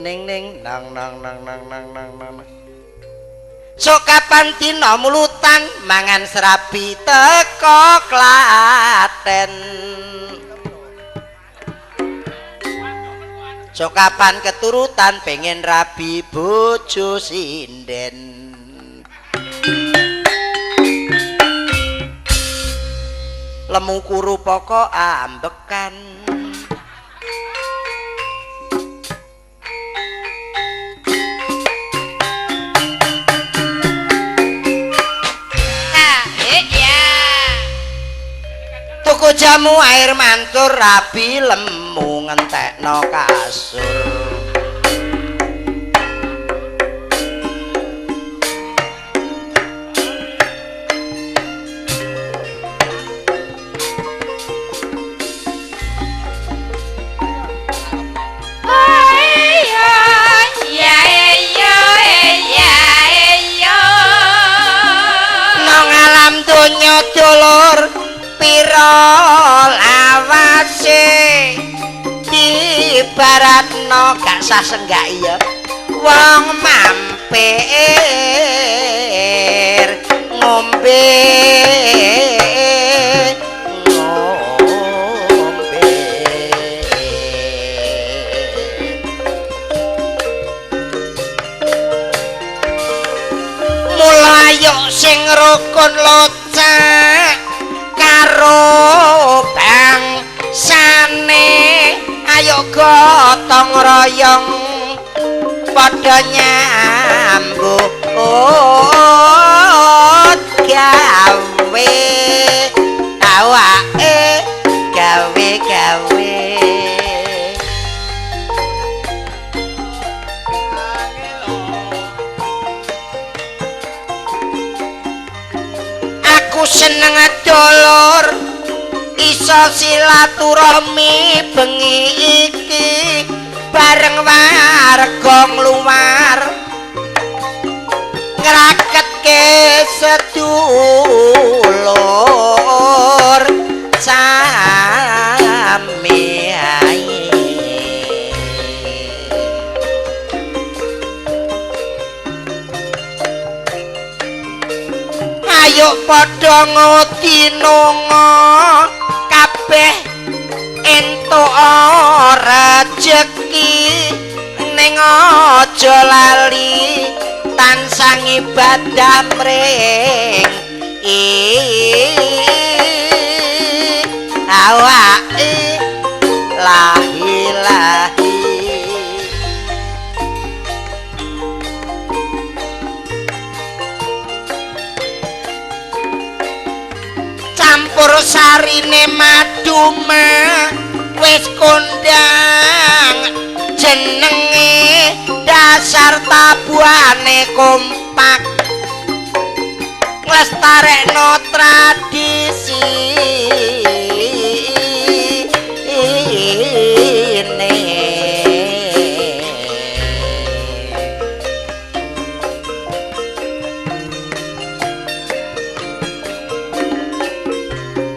Ning ning nang nang nang nang nang nang nang. Sok kapan dina mulutan mangan serabi teko Klaten. Sok kapan keturutan pengen rabi bojo sinden. Lemu kuru pokok ambekan. Tuku jamu air mancur rabi lemu ngentekno kasur. Nang alam donya dulur pira lawase dibaratno gak sah senggak iya wong mampir ngombe ngombe. Mula sing rukun locak karo bangsane, ayo gotong royong padha nyambut gawe awake gawe-gawe. Aku seneng dulur iso silaturahmi bengi iki bareng warga ngluwar ngraketke sedulur sami ae. Ayo padha ngodinonga kabeh entuk rejeki ning aja lali tansah ibadah mring awake lahi-lahi. Campur sarine maduma wis kondang jenenge dasar tabuhane kompak nglestarekno tradisi ini.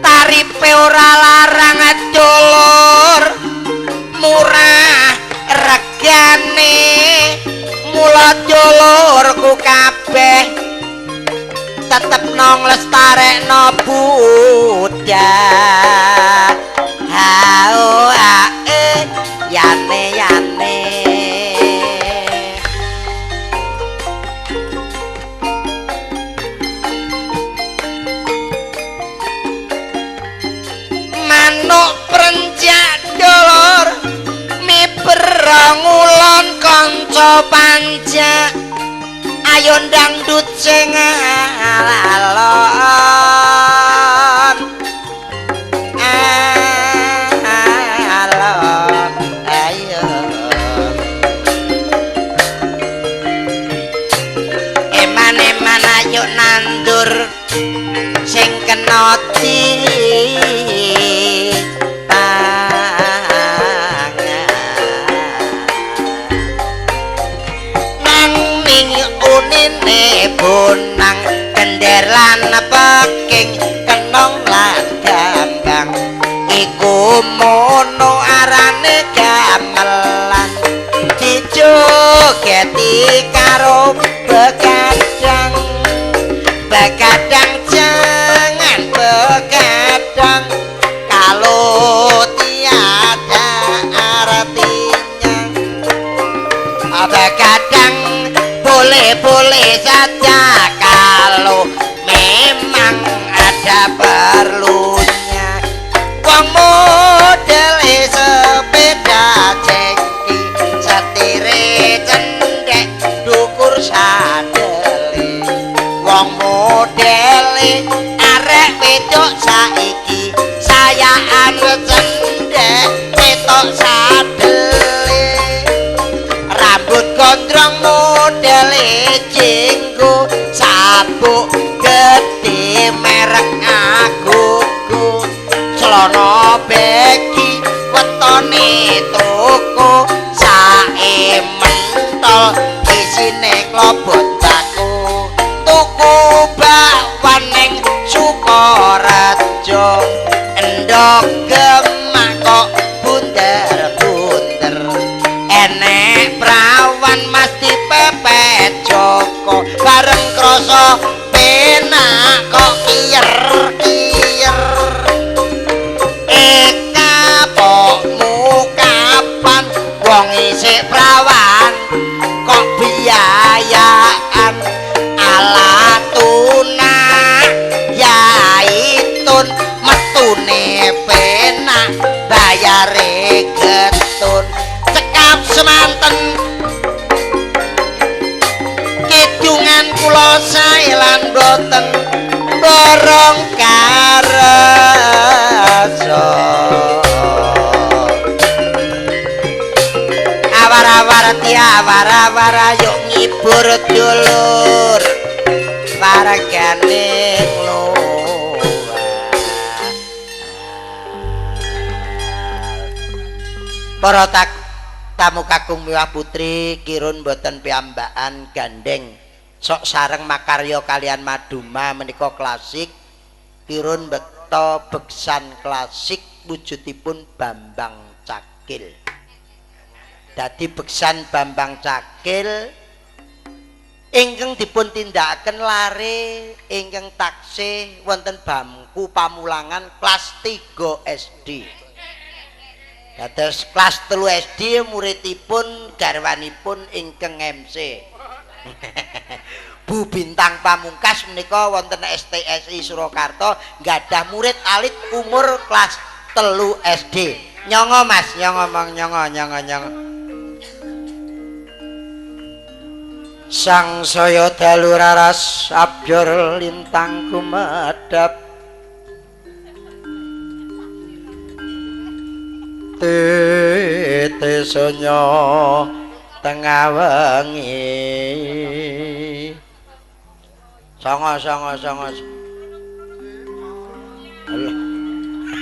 Taripe ora larang dulur murah regane mula dulurku kabeh tetep nang lestarekno budaya ae yane yane. Manuk prenjak dulur miber ngulon kanca panjak ayo dangdut sing alon alon ayo eman-eman ayo nandur sing kena bonang kender lan peking kenong lan gambang iku mono arane gamelan. Dijogeti karo begadang. Begadang jangan begadang kalau tiada artinya. Begadang boleh-boleh saja kalau memang ada perlunya. Wong modele sepeda cengki, setire cendhek dukur sadele. Wong modele arek wedok saiki sayaan cendhek ketok sadele. Rambut gondrong modele jenggo, sabuk gedhe merek agogo, celana begi wetone toko, sae mentol isine klobot baku. Tuku bakwan ning Sukorejo, endhog gemak kok bunder-bunder. Enek prawan mesti pepet Joko, bareng krasa penak kok kiyer-kiyer. Kapokmu kapan wong isih prawan kok biayaan ala tuna yaitun, metune penak bayare getun. Cekap semanten kidungan kula sae lan boten borong karasa. Awar-awar tiawar-awar ayo ngibur dulur wargane ngluwar. Para tamu kakung miwah putri kirun boten piyambakan gandeng sok sareng makarya kalian maduma menika klasik. Kirun bekta beksan klasik wujudipun Bambang Cakil. Dadi beksan Bambang Cakil ingkang dipun tindakaken lare ingkang taksih wonten bangku pamulangan kelas 3 SD. Dados kelas 3 SD muridipun garwanipun ingkang MC. Bu Bintang Pamungkas menika wonten STSI Surakarta nggadah murid alit umur kelas 3 SD. Nyongo Mas, nyongo mong nyongo nyongo nyongo. Sang saya dalu raras abjor lintang kumedhap, titi sunyo tengah wengi. Songo songo songo.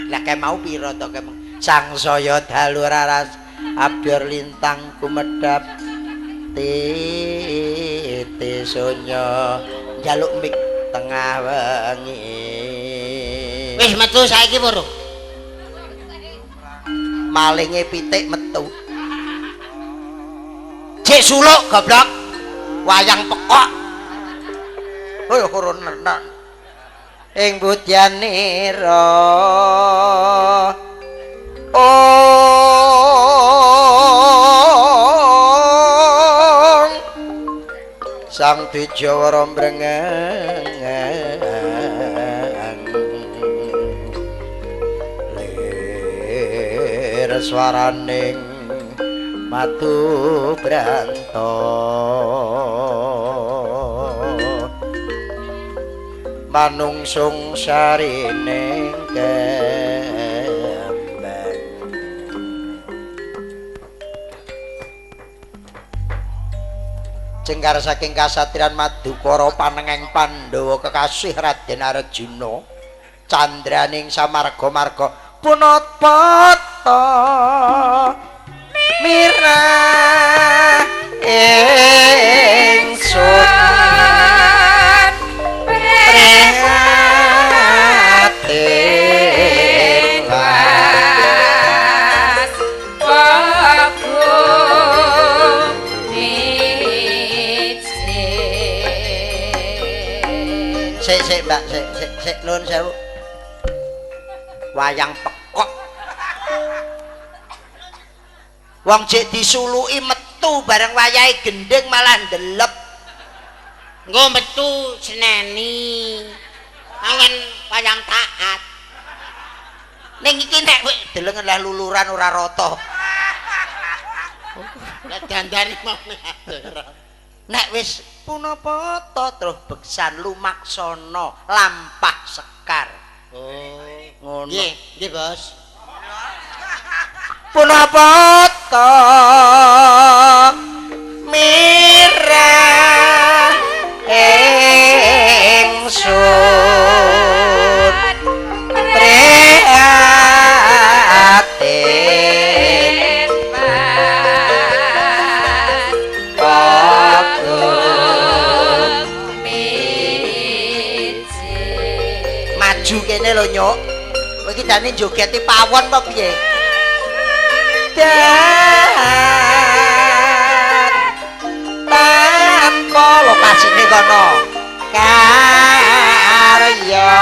Lah kae mau pira to kae? Sang saya dalu raras abjor lintang kumedhap, titi sunyo njaluk mik tengah wengi. Wis metu saiki purung. Malinge pitik metu. Cek suluk goblok. Wayang pekok. Oh urun ing budyanira. Ong Sang Dijawara mbrengeng lir swaraning matu branto manungsung sarining kembang. Jengkar saking kasatriyan Madukara panengeng Pandhawa kekasih Raden Arjuna candraning samarga-marga punatpata mirah ingsun prihatin las pagong Sik sik Mbak, sik sik sik nuwun sewu. Wayang pekok. Wong jek disuluki metu bareng wayahe gendhing malah ndelep. Engko metu seneni. Awan wayang taat. Ning iki nek delengen lah luluran ora rata. Lah dandani mau. Nek wis punapa ta terus beksan lumaksana lampah sekar. Oh, ngono. Nggih, nggih, Bos. Punapa ta mirah ingsun prihatin maju kene lho nyuk. Kowe iki jane jogeti pawon apa piye? Tanpa lokasine kono karya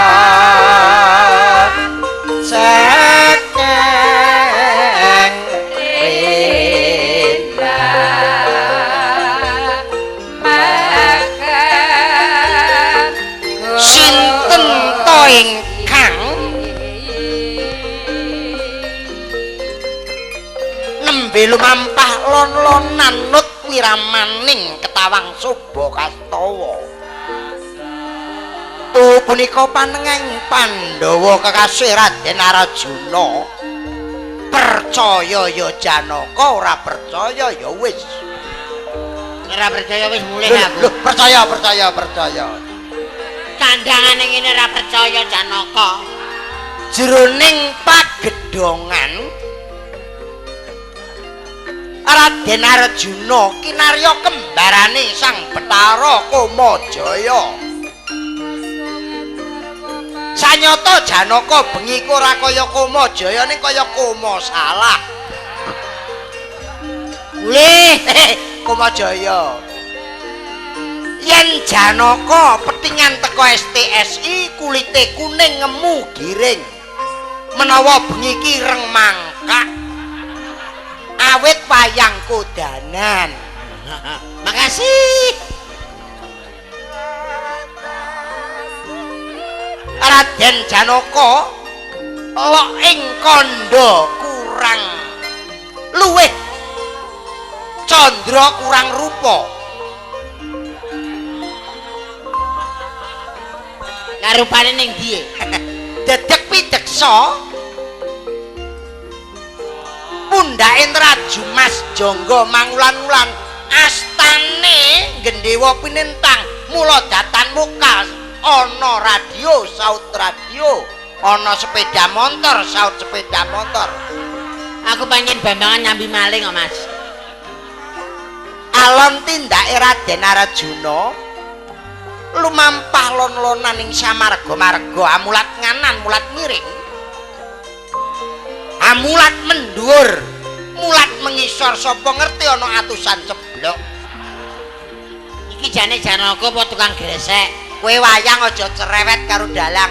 sekeng rinda sinten to ingkang nembe lumampah lon-lonan nut wiramaning ketawang Suba Kastawa. Tu punika panengahing Pandhawa kekasih Raden Arjuna. Percaya ya Janaka, ora percaya ya wis. Ora percaya wis mulih aku. Lho, percaya, percaya, percaya. Kandhangane ngene ora percaya Janaka. Jroning pagedhongan Raden Arjuna kinarya kembarane Sang Bathara Kamajaya. Sanyata Janaka bengi ku ora kaya Kamajaya ning kaya Kama salah. Mulih Kamajaya. Yen Janaka petingan teko STSI kulite kuning ngemu giring. Menawa bengi ki ireng mangkak. Awit wayang kodanan. Makasih. Raden Janaka lok ing kandha kurang luwih candra kurang rupa. Lah rupane ning ndi? Dedek pideksa pundhake Traju Mas Jangga mangulan-ulan astane Gendhewa pinentang mula datan muka ana radio saut radio, ana sepeda motor saut sepeda motor. Aku pengen bambangan nyambi maling kok, Mas. Alon tindake Raden Arjuna lumampah lon-lonan ing samarga-marga amulat nganan mulat miring, amulat mendhuwur, mulat mengisor. Sapa ngerti ana atusan ceblok. Iki jane Janaka apa tukang gresek? Kowe wayang aja cerewet karo dalang.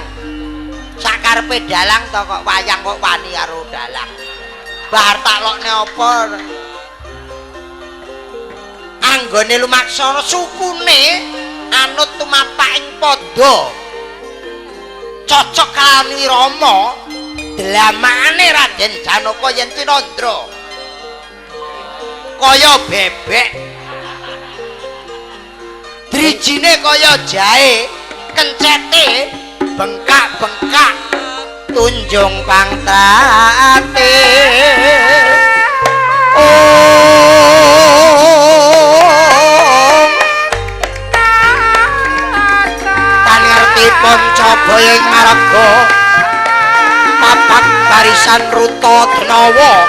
Sakarepe dalang to kok wayang kok wani karo dalang. Bar tak lokne apa? Anggone lumaksana sukune anut tumapak ing padha. Cocok kalawan wirama dlamakane Raden Janaka yen tinandra. Kaya bebek. Drijine kaya jahe, kencete bengkak-bengkak, tunjung pangtrate. Om tan ngerti Pancabaya ing maraga papat barisan Ruta Denawa.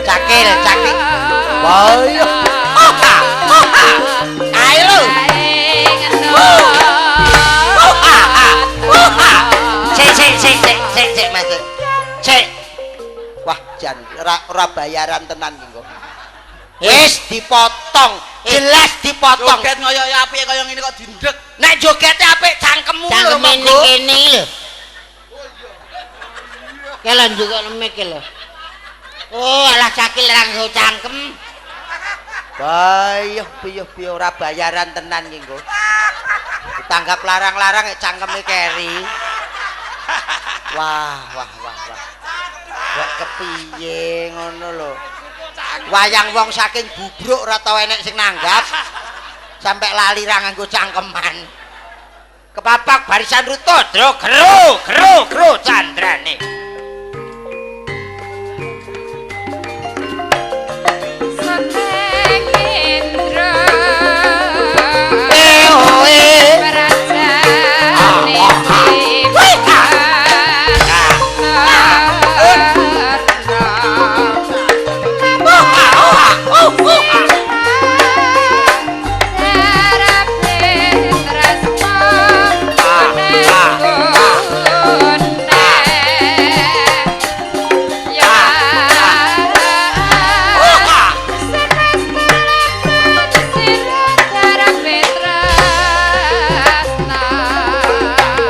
Cakil, cakil. Wah, oha, oha. Ayo lho. Oha, oha. Sik, sik, sik, sik, sik, sik, Mas. Sik. Wah, jan ora bayaran tenan iki kok. Wis dipotong, jelas dipotong. Joget ngoyo apike kaya ngene kok dindek. Nek jogete apik cangkemmu lho, Cangkeme Monggo. kene lho. Ki lho njukuk lemik ki lho. Oh, alah cakil ra nggo cangkem. Bayuh piyuh piyuh ora bayaran tenan iki nggo. Ditanggap larang-larang nek cangkeme keri. Wah, wah, wah, wah. Kok kepiye ngono lho. Wayang wong saking bubruk ora tau enek sing nanggap. Sampai lali ra nganggo cangkeman. Kepapak barisan rutut, dro gero gero gero candrane. Seneng Indra Eh oh eh. Prajane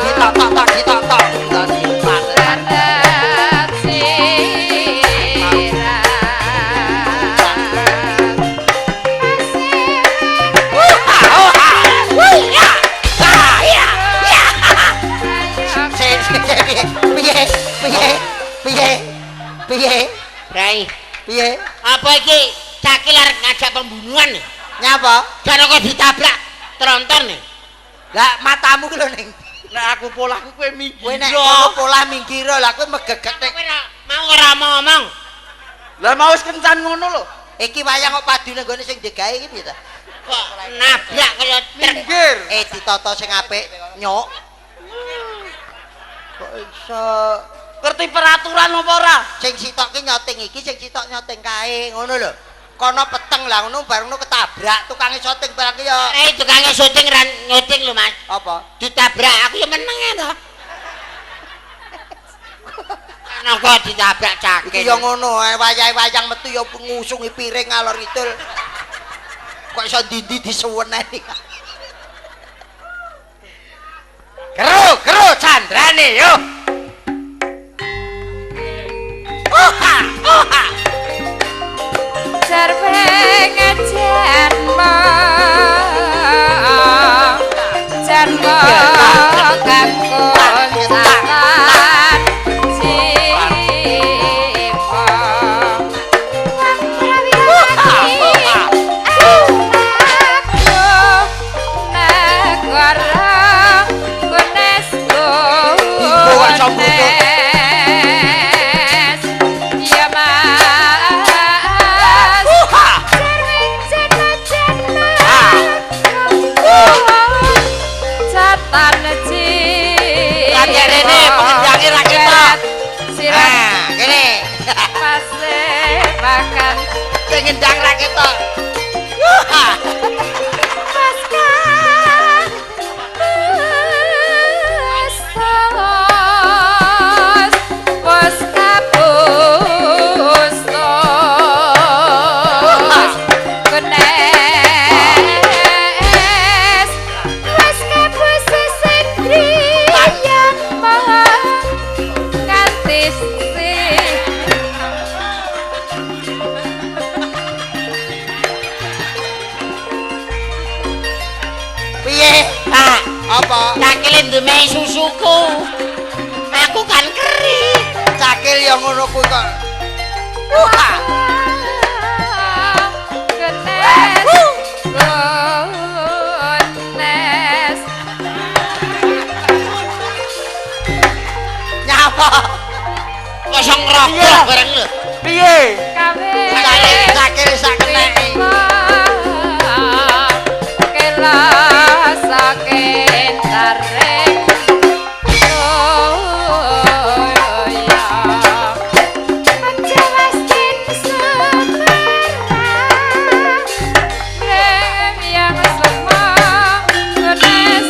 Ditok tok tok ditok tok ditok ditok. Sik sik piye piye piye piye Rai, piye apa iki cakil arep ngajak pembunuhan? Nyapa? Janaka ditabrak tronton. Lah matamu ki lho ning. Nek aku polahku kowe minggir. Kowe nek kono polah minggir lah kowe megegek nek Kowe mau ora ngomong. Lah mau wis kencan ngono lho. Iki wayang kok padune nggone sing digawe iki piye ta? Kok nabrak kaya truk. Minggir. Eh ditata sing apik nyuk. Kok iso Ngerti peraturan apa ora? Sing sitok ki nyoting iki, sing sitok nyoting kae, ngono lho. Kono peteng lah ngono bareng ngono ketabrak tukange syuting barang ki ya. Eh tukange syuting ra nyuting lho, Mas. Apa? Ditabrak aku ya meneng e to. Janaka ditabrak cakil. Iki ya ngono, wayahe wayang metu ya ngusungi piring ngalor ngidul. Kok iso ndi-ndi disuweneni. Gero, gero candrane yo. Oha, oha. Jarma kangkung tangan jiwa wong prawirati aku negara Gunes Gunes ya Mas. Jarwing jena-jena catan jiwa. Lagi rene, pengendange ra ketok. Sirat Nah, kene. pasepakan Sing ngendang ra ketok. Wuha. Pasca Pastos Pasca Pustos Kenes Pasca Pusesendriyan Nganti sih. Piye? Ah, Apa? cakile ndume susuku. Aku kan keri. Cakil ya ngono kuwi kok. Wuha. Kenes Kenes Nyapa? Kosong rogoh bareng lho. Piye? Kawe Cakil cakil sak keneke. Kelasake tarik toya Aja wastin semerang Rem yang semua Gunes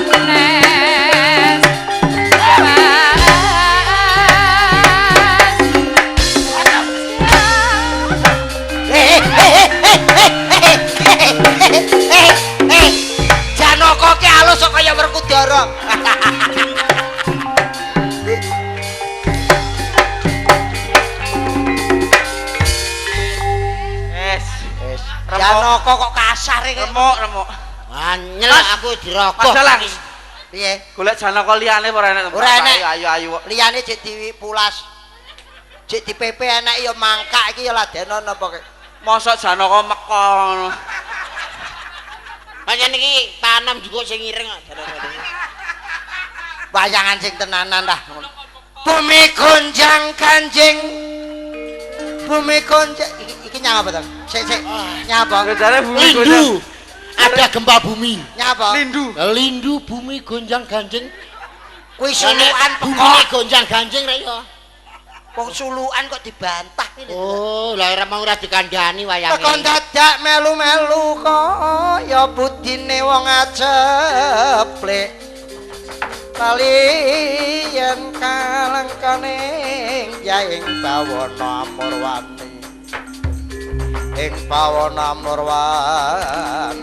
Gunes Mas. Janaka kok kasar iki. Remuk, remuk. Anyel aku dirogoh. Mas Dalang. Piye? Golek Janaka liyane ora enek. Ora enek. Ayo ayo. Liyane jek dipulas. Jek dipepe enek ya mangkak iki ya ladenono apa kek. Mosok Janaka meka ngono. Pancen iki panom juga sing ireng kok Janaka. Wayangan sing tenanan dah. Bumi gonjang kanjing. Bumi gonjang iki nyang apa to? Sik sik. Nyapa? Jare bumi gonjang. Lindu. Ada gempa bumi. Nyapa? Lindu. Lindu bumi gonjang ganjing. Kuwi sulukan bumi pekok. gonjang ganjing rek ya. Wong sulukan kok dibantah iki. Oh, lah ora mau ora dikandhani wayange. Tekon dadak melu-melu kaya budine wong aceplik. Kaliyan kalengkane yaing bawana Amurwati. Ing bawana Amurwati.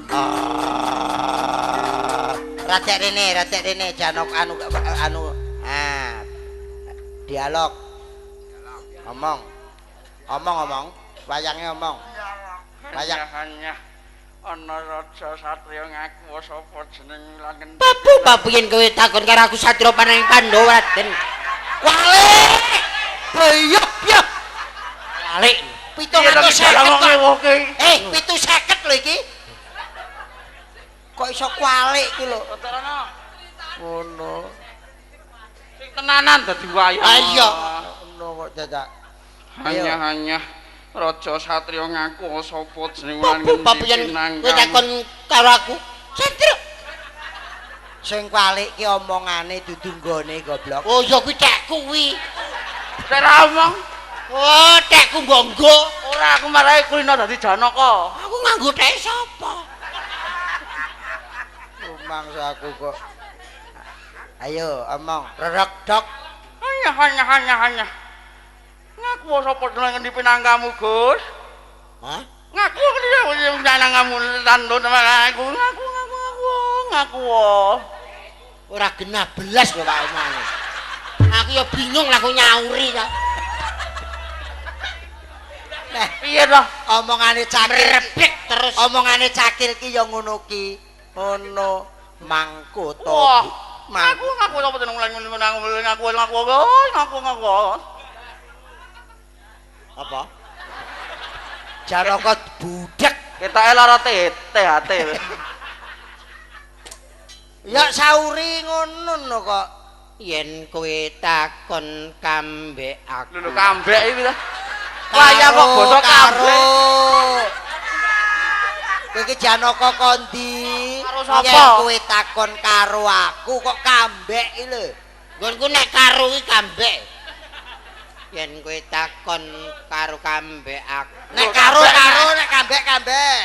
Ah. Ratek rene Janok anu anu. Ah. Dialog. Omong. Omong-omong, wayange omong. Wayang Hanya ana raja satriya ngaku sapa jeneng lan ngendi. Papu papu yen kowe takon karo aku satria paneng Pandhawa Raden. Wale. Beyok ya. Walik. 750 kok. Eh, 750 lho iki. Kok iso kualik iki lho. Ngono. Sing tenanan dadi wayang. Ah iya. Ngono kok dadak. Hanya raja satriya ngaku sapa jeneng lan Papu papu yen kowe takon karo aku satria. Sing kualik ki omongane dudu nggone goblok. Oh ya kuwi tekku kuwi. Ora omong. Oh, tekku mbonggo. Ora aku marahi kulino dadi Janaka. Aku nganggo tek sapa? Rumangsa aku kok. Ayo omong, rerek dok. Hanya. Ngaku sapa jeneng ngendi pinangkamu, Gus? Hah? Ngaku ngendi pinangkamu tandon aku ngaku. Ora genah belas lho Pak omongane. Aku ya bingung lah aku nyauri ta. Nah, piye to? Omongane cakil Merebek terus. Omongane cakil ki ya ngono ki. Ngono mangkoto. Ngaku ngaku sapa jeneng lan ngaku. Apa? Janaka budek. Ketoke lara THT. Ya sauri ngono no kok. Yen kowe takon kambek aku. Lho kambek iki ta. Wayang kok basa kambek. Kowe iki Janaka kondi? Karo sapa? Yen kowe takon karo aku kok kambek iki lho. Nggonku nek karo iki kambek. Yen kowe takon karo kambek aku. Nek karo karo nek kambek kambek.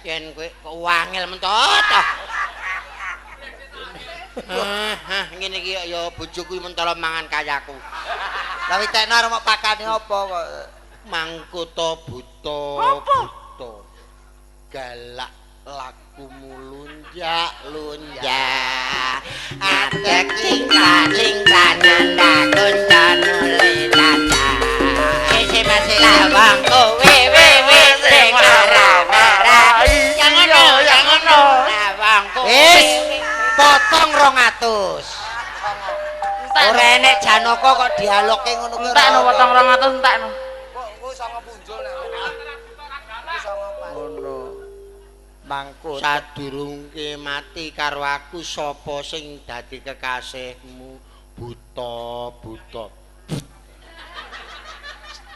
Yen kowe kok wangel mentot. Hah, ngene iki ya bojoku mentolo mangan kayaku. Lah witekno arep mok pakane apa kok? Mangkuta buta. Apa? Buta. Galak lakumu lunjak lunjak. Adek cingkrak cingkrak nyandak kuncanule caca. Sik masih Lawang kowe we we sing marah-marah. Yang ngono, yang ngono. Lawang kowe. Wis, potong 200. Ora enek Janaka kok dialoge ngono kuwi. Entekno potong 200 entekno. Kok engko sanga punjul nek. Ngono. Mangkut. Sadurunge mati karo aku sapa sing dadi kekasihmu? Buta, buta.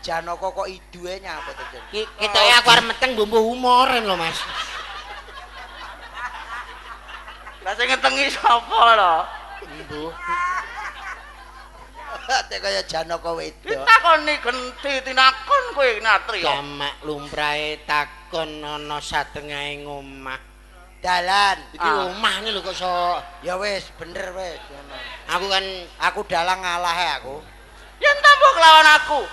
Janaka kok iduwe nyapa to, Jen? Ki ketoke aku arep meteng mbumbu humoren lho, Mas. Lah sing ngetengi sapa lho? Mbuh. Tek kaya Janaka wedok. Ditakoni genti tinakon kowe natriya. Jamak lumrahe takon ana satengahe omah. Dalan. Iki omah lho kok iso. Ya wis, bener wis ngono. Aku kan aku dalang ngalah ae aku. Yen tampa kelawan aku.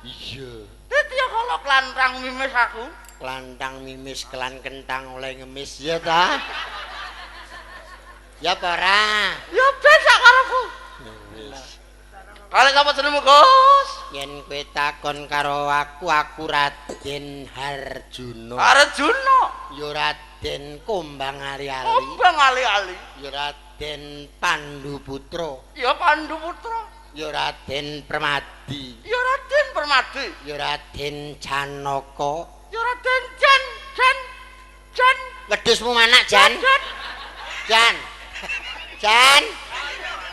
Iya. Dadi kala klantang mimis aku. Klantang mimis kelan kentang oleh ngemis ya ta? Ya apa ora? Ya ben sak karepku. Wis. Balik sapa jenengmu, Gus? Yen kowe takon karo aku, aku Raden. Raden Harjuna. Arjuna. Ya Raden Kumbang Ali-Ali. Kumbang Ali-ali. Ya Raden Pandu Putra. Ya Pandu Putra. Ya Raden Permadi. Ya Raden Permadi. Ya Raden Janaka. Ya Raden Jan Jan Jan. Wedhusmu manak Jan? Jan. Jan. Jan.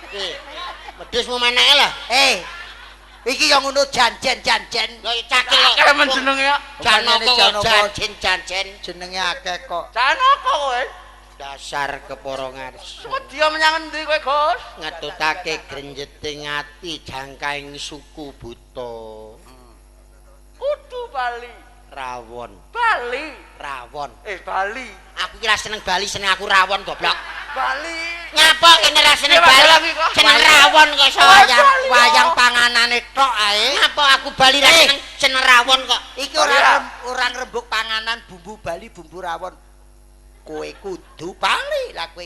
Iki. Wedhusmu manake lho. Eh. Iki yang ngono jan jan jan jan. Lho cakil kok. Akeh men jenenge ya. Janaka kok Janaka. jan jan jan. Jenenge akeh kok. Janaka kowe. Dasar kepara ngarsa. Semedya menyang endi kowe, Gus? Ngetutake grenjeting ati jangkaing suku buta. Kudu Bali. Rawon, Bali. rawon. Eh Bali. Aku kira seneng Bali, seneng aku rawon goblok. Bali. Nyapa kene ra seneng Iya, Mas, Bali? lagi kok. Seneng rawon kok iso. Wayang Bali, wayang kok. panganane tok ae. Nyapa aku Bali ra Eh. seneng seneng rawon kok. Iki ora Iya. ora ngrembug panganan bumbu Bali bumbu rawon. Kowe kudu bali lah kowe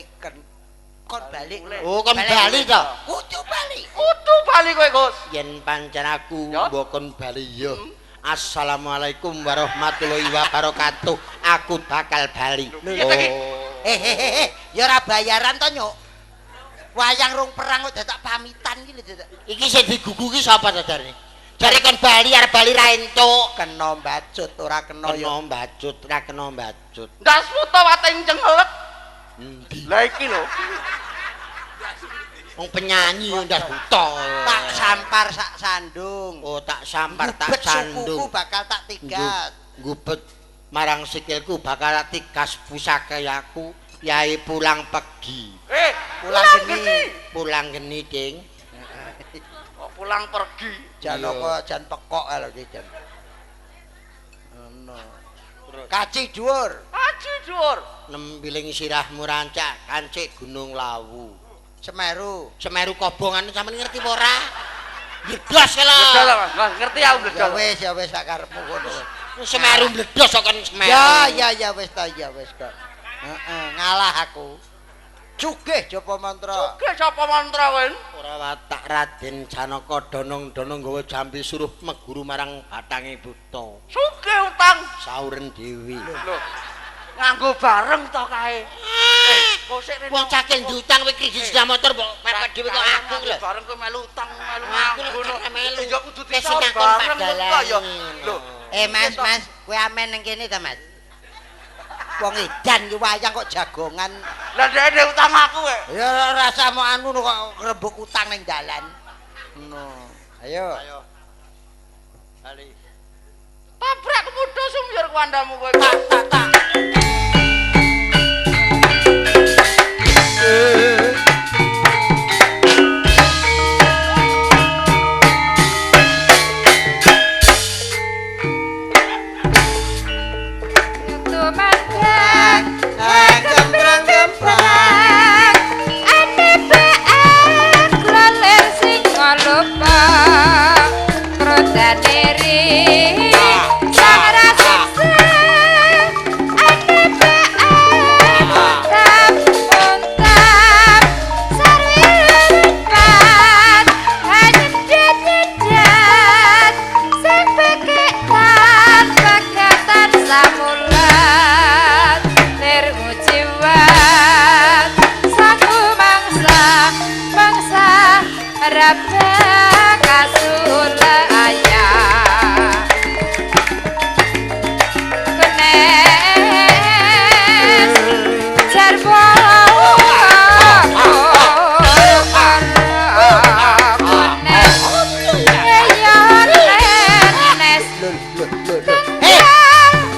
kon balik. Oh, kon Bali to. Kudu bali. Kudu Bali kowe, Gus. Yen pancen aku Ya. mbok kon Bali ya. Assalamualaikum warahmatullahi wabarakatuh. Aku bakal bali. Iya, ta, Ki? Eh eh eh, eh, ya ora bayaran to, Nyuk. Wayang rong perang kok dadak pamitan iki lho dadak. Iki sing digugu ki sapa to jarene? Jare kon bali arep bali ra entuk. Kena bacut ora kena ya. Kena bacut, ra kena bacut. Ndas buta wateng cengelek. Endi? Lah iki lho. Wong penyanyi ndas buta. Tak sampar sak sandung. Oh, tak sampar tak Gubet sandung. sukuku bakal tak tigas. Gubet marang sikilku bakal tigas pusaka aku. Yai pulang pegi. Eh, Pulang geni. Pulang geni, Ding. Kok pulang pergi? Janaka jan pekok lho iki jan. Ngono. Kaci dhuwur. Aji dhuwur. Nempiling sirahmu rancak kancik Gunung Lawu. Semeru. Semeru kobongan sampean ngerti apa ora? Bledos lho. Bledol, Mas. Mas, ngerti aku bledol. Ya wis sak karepmu ngono. Semeru bledos kok kon Semeru. Ya ya ya wis ta ya wis kok. Heeh, ngalah aku. Sugih japa mantra. Sugih sapa mantra kowe? Ora watak Raden Janaka donong-donong nggawa jampi suruh meguru marang bathange buta. Sugih utang. Sauren dewi. Lho. Nganggo bareng to kae. Eh, kok sik rene. Wong cakil diutang kowe kredit sepeda motor mbok pepet dhewe kok aku lho. Bareng kowe melu utang, melu Aku nganggo. lho melu. Ya kudu Wis disaur sing ngakon bareng kok ya. padalange. Lho, Eh Mas, Mas, kowe amen ning kene ta, Mas? Wong edan ki wayang kok jagongan. Lah dhek utang aku kowe. Ya rasa mau anu kok ngrebuk utang ning dalan. Ngono. Ayo. Ayo. Bali. Tabrak muda sumyer kuandamu kowe. Tak tak tak. Tumandang Kemprang-kemprang. ane baek laler sing lupa krodane ri sang rasiksa ane baek tap untap sarwi lepat hanyedet nyedet sing peketan pekatan samulat lir ujiwat saku mangsa mangsa raba kasulaya kenes jarwo kenes eyo nenes Lho lho lho lho. Hei,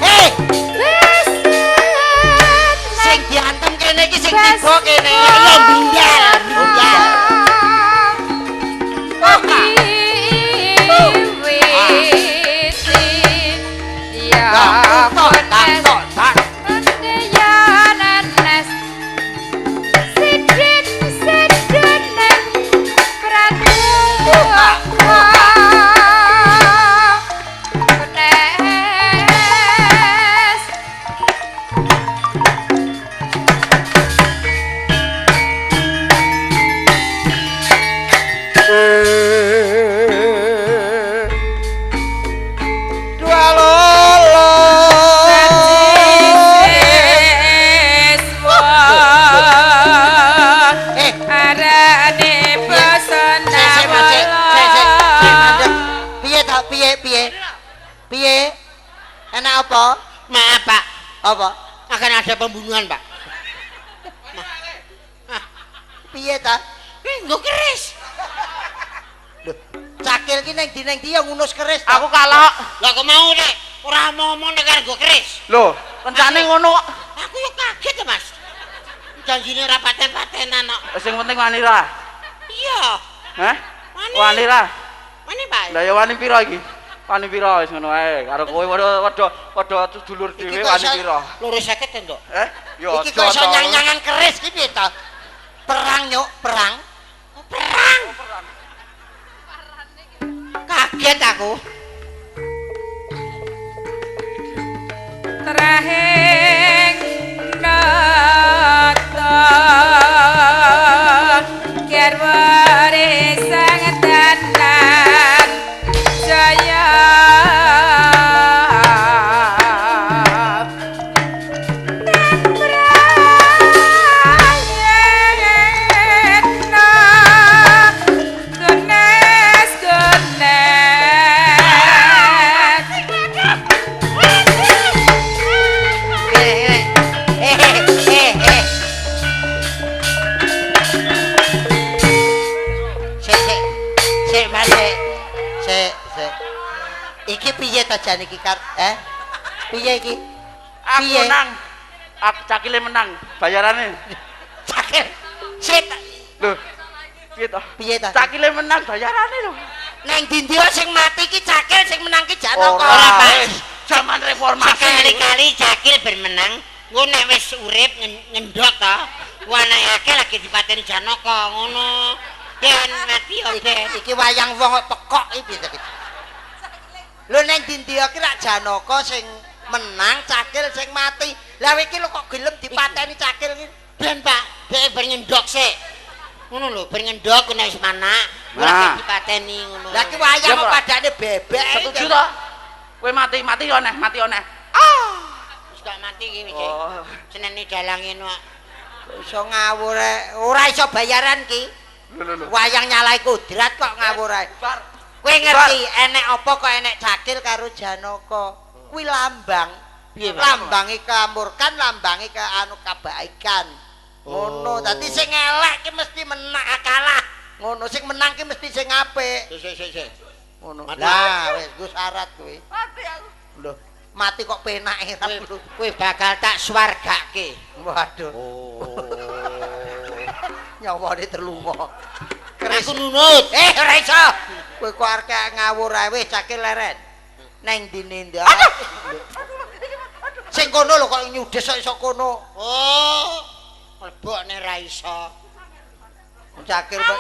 hei, beset sing diantem kene iki sing tiba kene. Ya bindal, bindal. Piye? Enak apa? Maaf, Pak. Apa? Akan ada pembunuhan, Pak. Piye ta? Nggo keris. Lho, cakil ki nang ndi-nang ndi ya ngunus keris ta? Aku kalok. Lah kok mau nek ora omong nek arep nggo keris. Lho, kencane ngono kok. Aku yo kaget ya, Mas. Janjine ora paten-patenan kok. Sing penting wani ra. Iya. Hah? Wani. Wani ra. Wani, Pak. Lah ya wani pira iki? Wani pira wis ngono ae. Karo kowe padha padha dulur dhewe wani pira. 250 entuk. Eh, yo Iki kok iso nyang-nyangan keris ki piye ta? Perang nyuk, perang. Perang. Kaget aku. Trahing nata garwane sang danan jaya tan prayetna gones gones. Eh. Sik, sik. Sik, Mas, sik. Sik, sik. Iki piye ta jane iki kar eh? Piye iki? Aku Piye? menang. Aku cakile menang bayarane. Cakil. Sik. ta. Lho. Piye to? Piye ta? Cakile menang bayarane lho. Nang ndi-ndi wae sing mati ki cakil, sing menang ki Janaka. Ora, Pak. wis. Zaman reformasi. Sekali-kali Cakil bermenang, engko nek wis urip ngendhok to, anake akeh lagi dipateni Janaka ngono. Ben mati yo ben. Iki wayang wong kok pekok iki piye ta iki? Lho nang ndi-ndi ki rak Janaka sing menang, cakil sing mati. Lah iki lho kok gelem dipateni cakil iki? Ben Pak, dhek ben ngendhok sik. Ngono lho, ben ngendhok nek wis manak, Nah. lagi dipateni ngono. Lah ki wayang Ya, kok Pak. padane bebek. Setuju to? Kowe mati, mati yo neh, mati yo neh. Wis gak mati iki wis. Oh. Seneni dalange no. Iso ngawur ae. Ora iso bayaran ki. Lho lho lho. Wayang nyalai kodrat kok ngawur ae. Bar. Kowe ngerti enek apa kok enek cakil karo Janaka? Kuwi lambang. Piye, Pak? Lambange kamurkan, lambange ke anu kabaikan. Ngono. Dadi sing elek ki mesti menang kalah. Ngono, sing menang ki mesti sing apik. Sik sik sik. Ngono. Mati. Lah wis nggo syarat kuwi. Mati aku. Lho, mati kok penake ra perlu. Kowe bakal tak swargake. Waduh. Oh. Nyawane terlunga. Keris Aku nunut. Eh, ora iso. Kowe kok arek ngawur ae wis cakil leren. Neng ndine ndi? Aduh. Sing kono lho kok nyudes kok iso kono. Oh. Mlebokne ra iso. Cakil kok.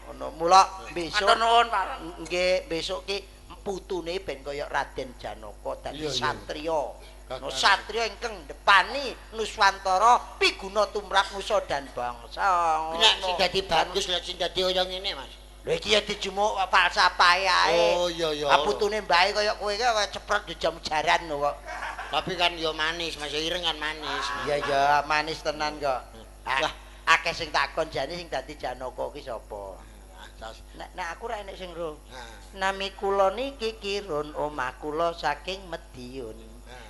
Ngono mula besok Matur nuwun, Pak. nggih besok ki putune ben kaya Raden Janaka dadi satriya. No satriya ingkang ndepani Nuswantara piguna tumrap nusa dan bangsa. Nek sing dadi bagus lek sing dadi kaya ngene, Mas. Lho iki ya dijumuk falsafahe ae. Oh, iya, iya. Ah putune mbahe kaya kowe iki kaya cepret di jam jaran lho kok. Tapi kan yo manis, Mas ireng kan manis. Iya ya manis tenan kok. Wah. Akeh sing takon jane sing dadi Janaka ki sapa? Nek nek aku ora enek sing ro. Nami kula niki Kirun, omah kula saking Mediun.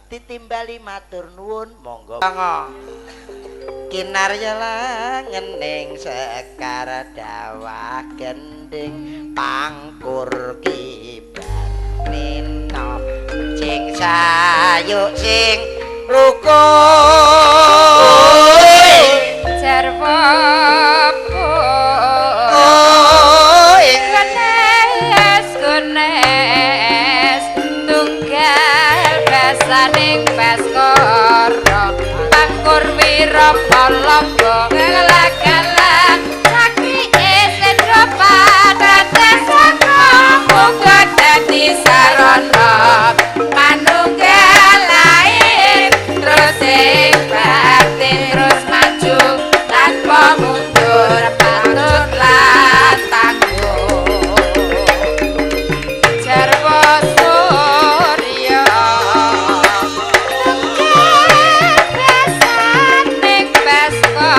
Titimbali matur nuwun, monggo. Kinarya langening sekar dawah gending pangkur kibar nina sing sayuk sing rukun. Jarwo Gones gones tunggal basaning Baskara pangkur wira palangga galak-galak sakike sendra padate saka muga dadi sarana manunggal lair terus ing batin terus maju tanpa mundur patut lan tangguh jarwo surya tunggal basaning Baskara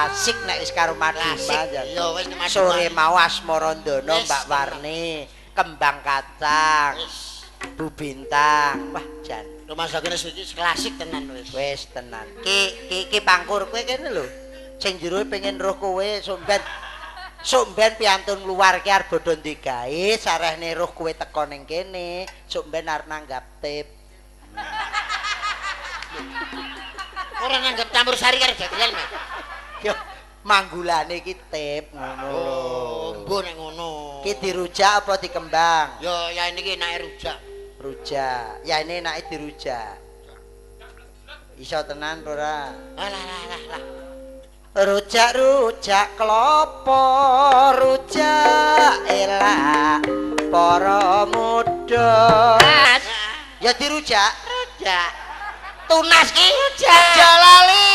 Klasik nek wis karo Maduma. Klasik. Ya wis nek Maduma. Sore mau Asmarandana Wis, Mbak Warni, Kembang Kacang, Wis. Bu Bintang. Wah, jan. Rumah sakit wis iki klasik tenan wis. Wis tenan. Ki ki ki pangkur kowe kene lho. Sing jero pengen roh kowe somben. Somben piantun luar ki arep bodho digawe, sarehne roh kowe teko ning kene, somben arep nanggap tip. Ora nanggap campur sari karo dagelan, Mas. Yo manggulane iki tip ngono lho. Oh, mbuh nek ngono. Ki dirujak apa dikembang? Yo ya ini ki enake rujak. Rujak. Ya ini enake dirujak. Iso tenan apa ora? Alah alah alah alah. Rujak-rujak klopo, rujak elak para muda. Ya dirujak. Rujak. Tunas ki Rujak. aja lali.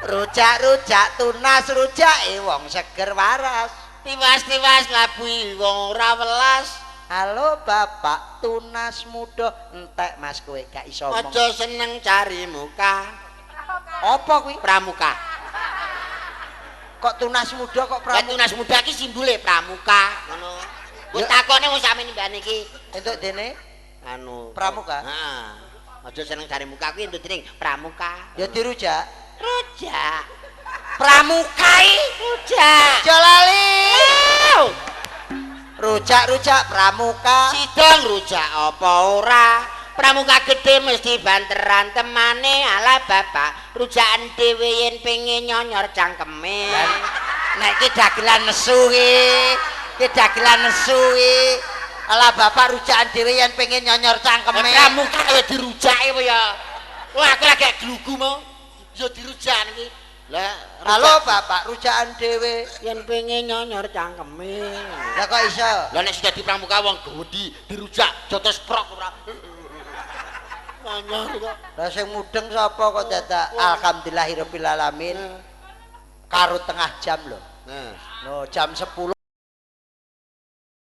Rujak-rujak tunas rujake wong seger waras. Tiwas-tiwas labuhi wong ora welas. Halo bapak tunas muda entek Mas kowe gak iso omong. Aja seneng cari muka. Apa kuwi? Pramuka. Kok tunas muda kok Lah pramuka? tunas muda ki simbole pramuka ngono. Mbok takone wong sakmene mbane iki Entuk dene anu Pramuka? Heeh. Aja seneng cari muka kuwi entuk dening pramuka. Ya dirujak. Rujak. Pramukai Rujak. aja lali. Rujak-rujak pramuka. Sidong rujak apa ora? Pramuka gedhe mesti banteran temane. Alah bapak, rujakan dhewe yen pengen nyonyor cangkeme. Nek iki dagelan nesu ki. Iki dagelan nesu ki. Alah bapak rujakan dhewe yen pengen nyonyor cangkeme. Pramuka ya dirujake apa ya? Wah, aku lagi glugu mau. Ya dirujakan iki. Lah, Halo bapak rujakan dhewe. yen pengen nyonyor cangkeme. Lah kok iso? Lah nek sudah di pramuka wong gedhi dirujak jotos prok ora. Nyonyor kok. Lah sing mudeng sapa kok dadak alhamdulillahirabbil alamin. Karo tengah jam lho. Nah. No, jam 10.